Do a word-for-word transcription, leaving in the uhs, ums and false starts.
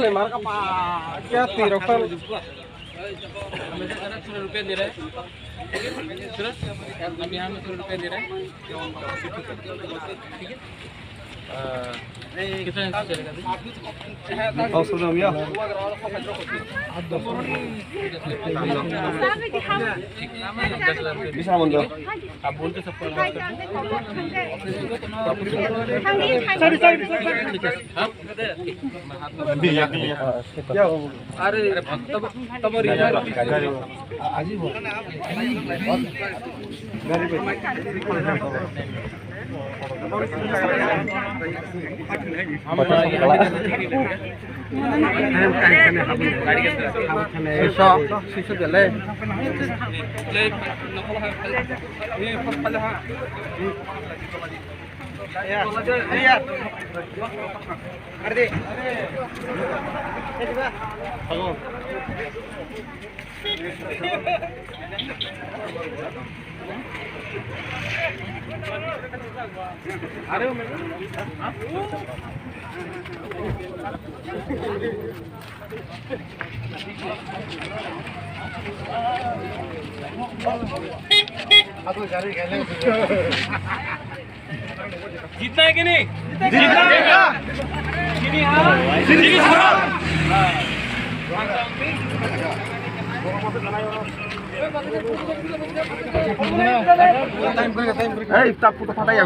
Kaya twi rok tang. हमेशा जरा थोड़ा रुपया दे रहा है। सुनो, हम यहाँ में थोड़ा रुपया दे रहा है। ठीक है? अ, कितना इंच चलेगा अभी? Bisa mondok. आप बोल के सबको announce कर दो। Sorry, sorry, sorry, sorry. हाँ? अरे, तब, तब जीतना है कि नहीं? जीतना है। जी नहीं, हाँ। जी नहीं, हाँ। Ei, tapu to phatai ya.